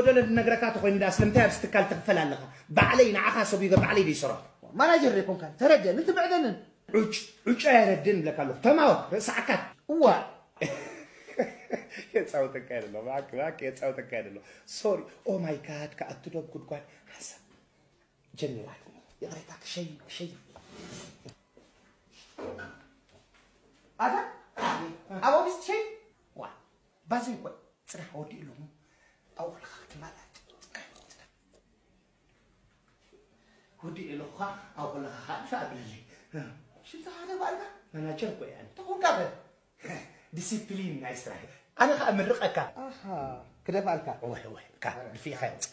ገለ ዝነግረካ ተኾይኑ ዳ ስለምንታይ ኣብዚ ትካል ትኽፈል ኣለኻ? ባዕለይ ንዓኻ ሰጉገ ባዕለይ ደይሰርሖ። ማናጀር ዘይኮንካ ተረድአንን ትምዕደንን። ዕጭ ዕጭ ኣየረድን እብለካ ኣለኹ። ተማወት ርእሲ ዓካት። እዋ። የጻውተካ የለ ባክ ባክ የጻውተካ የለ። ሶሪ። ኦ ማይ ጋድ፣ ከኣቱ ዶብ ጉድጓድ ሓሳብ ጀሚራትኒ። ይቕሬታ ክሸይ ክሸይ። ኣታ ኣብ ኦፊስ ትሸይ? ዋ፣ ባዘይ እኮ ጽናሕ ወዲኡ ኣለኹ። ኣብኡ ከለኻ ክትመላጥ። ወዲኡ ኣለኹ ኸኣ ኣብኡ ከለኻ ኸኣ ድፋእ ኣብለለይ። ሽንታ ሓደ ባልካ? ማናጀር እኮ እየ ኣነ። ተኾንካ በል። ዲሲፕሊን ናይ ስራሕ። ኣነ ኸኣ ምርቐካ። ኣሃ፣ ክደፍኣልካ። ወይ፣ ወይ፣ እካ፣ ድፊእኻ ይወጽእ።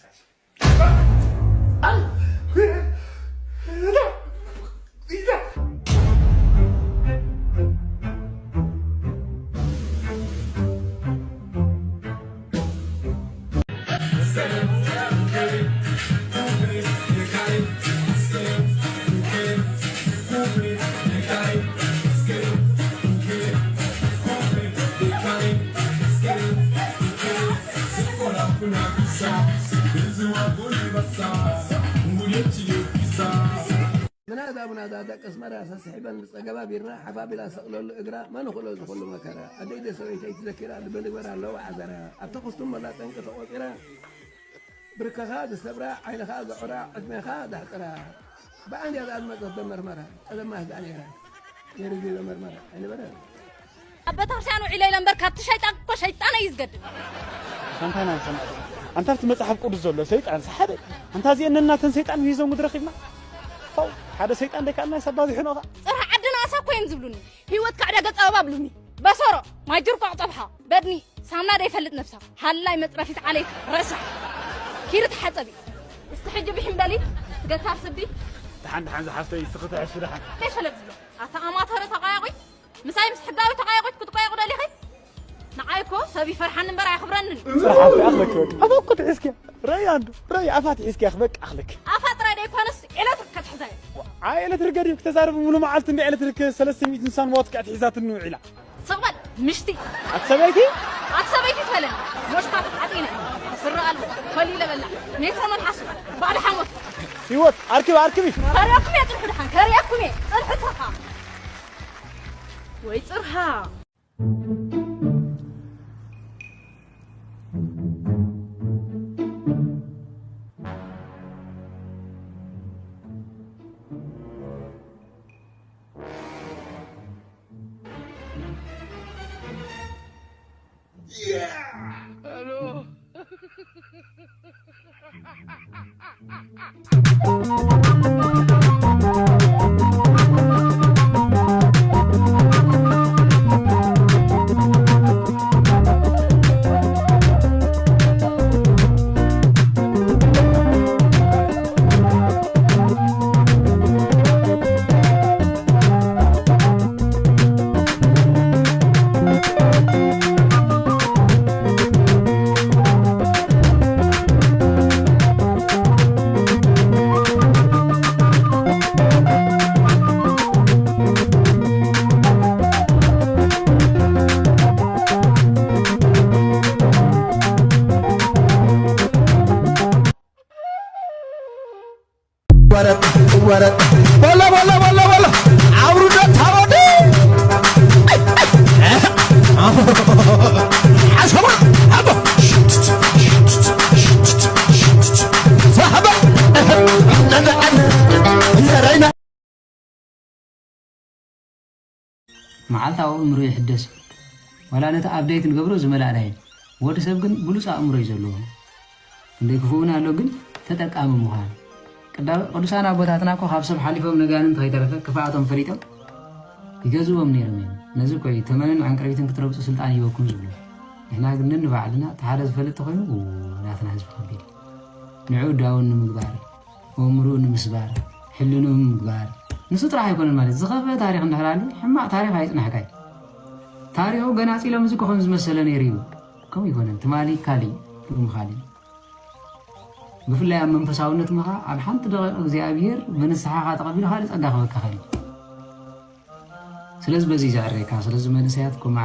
ምናዳ ምናዳ ደቂ ኣስመራ ሰስሒበን ብጸገባ ቢራ ሓፋቢላ ሰቕለሉ እግራ መን ኹሎ ዝኹሉ መከራ ኣደይ ደ ሰበይተይ ትዘኪራ ልበ ንግበር ኣለዋ ዓዘራ ኣብቲ ክስቱም መላ ጠንቂ ተቖጺራ ብርከኻ ዝሰብራ ዓይንኻ ዘዑራ ዕድሜኻ ዘሕጽራ ብዓንድያ ዝኣዝመጸት ዶ መርመራ ጸለማ ህዝኣ ነይራ ነይሩ ጊሎ መርመራ ኣይነበረ ኣብ ቤተክርስትያን ውዒለ ኢለ እምበር ካብቲ ሸይጣን እኮ ሸይጣን እዩ ዝገድል። ኣንታ ኢና ንሰምዕ ዘለና። ኣንታ ኣብቲ መጽሓፍ ቅዱስ ዘሎ ሰይጣንስ ሓደ ኣንታ እዚአን ነናተን ሰይጣን ሒዞም ምድሪ ረኺብና። ፋው ሓደ ሰይጣን ደይ ከኣልና ሰብ ባዚሑ ነው ኸኣ። ጽርሒ ዓድና ኣሳ እኮ እዮም ዝብሉኒ። ህይወትካ ዕዳጋ ጸበባ ብሉኒ። በሰሮ ማጅር ቋቕ ጸብሓ በድኒ ሳምና ደይፈልጥ ነብሳ ሃላይ መጽረፊት ዓለይት ረሳሕ ኪሪ ተሓጸቢ እስቲ ሕጂ ብሒም በሊ ገታር ስዲ ደሓን ደሓን ዝሓፍተይ እስኺ ትሕሱ ደሓን። ደይ ሸለብ ዝብሎ ኣታ ኣማተረ ተቓያቑይ ምሳይ ምስ ሕጋዊ ተቓያቑት ክትቋየቑ ደሊኺ? ንዓይ እኮ ሰብ ይፈርሓኒ እምበር ኣየኽብረንን። ጽርሓት ኣኽለክ በቃ ኣፋ እኮ ትሒዝኪያ ረይ ኣንዱ ረይ ኣፋ ትሒዝኪያ በቃ ኣኽለክ ኣፋ ጥራይ ደይኮነስ ኤሌክትሪክ ከትሕዛ እየ። ኣይ ኤሌክትሪክ ገዲም ክተዛርብ ሙሉ መዓልቲ እንደ ኤሌክትሪክ ሰለስተ ሚእቲ ንሳን ዋት ክዕት ሒዛትኒ ውዒላ። ስቕ በል ምሽቲ ኣቲ ሰበይቲ ኣቲ ሰበይቲ ትበለኒ። ሞሽካ ተዓጢነ ስረ ኣልቦ ኮሊለ በላ ሜትሮ መልሓሱ ባዕዲ ሓሞት። ህይወት ኣርክቢ ኣርክቢ። ከሪኣኩም እየ ጽንሑ ድሓን ከሪኣኩም እየ ጽንሑ ትኻ ወይ ጽርሃ። ወረጥ ወረጥ በለ በለ በለ በለ አውርዶ ታወደ አሸማ አቦ ሳህበ እንዘራይና መዓልታዊ ኣእምሮ ይሕደስ እዩ። ዋላ ነቲ ኣፕደይት ንገብሮ ዝመላእና እዩ። ወዲ ሰብ ግን ብሉጽ ኣእምሮ እዩ ዘለዎ። ክንደይ ክፉእ እውን ኣሎ ግን ተጠቃሚ ምዃን። ቅዳ- ቅዱሳን ኣቦታትና እኮ ካብ ሰብ ሓሊፎም ነጋንንቲ ከይተረፈ ክፍኣቶም ፈሊጦም ይገዝእዎም ነይሮም እዮም። ነዚ እኮ እዩ ተመንን ዕንቅርቢትን ክትረግጹ ስልጣን ይህበኩም ዝብሉ። ንሕና ግን ነንባዕልና እቲ ሓደ ዝፈልጥ ተኾይኑ ው ናትና ህዝቢ ከቢድ እዩ። ንዕኡ ዳውን ንምግባር ኣእምርኡ ንምስባር፣ ሕልንኡ ንምግባር፣ ንሱ ጥራሕ ኣይኮነን ማለት ዝኸፍአ ታሪኽ እንድሕር ኣልዩ ሕማቕ ታሪኽ ኣይጽንሕካይ። ታሪኹ ገናጺሎም እዚ እኮ ከም ዝመሰለ ነይሩ እዩ። ከምኡ ኣይኮነን። ትማሊ ካሊእ፣ ሎሚ ካሊእ። ብፍላይ ኣብ መንፈሳውነት ምኻ ኣብ ሓንቲ ደቂቕ እግዚኣብሔር ብንስሓኻ ተቐቢሉ ካልእ ጸጋ ክህበካ ኸእል እዩ። ስለዚ በዚ ዘዕረየካ፣ ስለዚ መንእሰያት ኮማ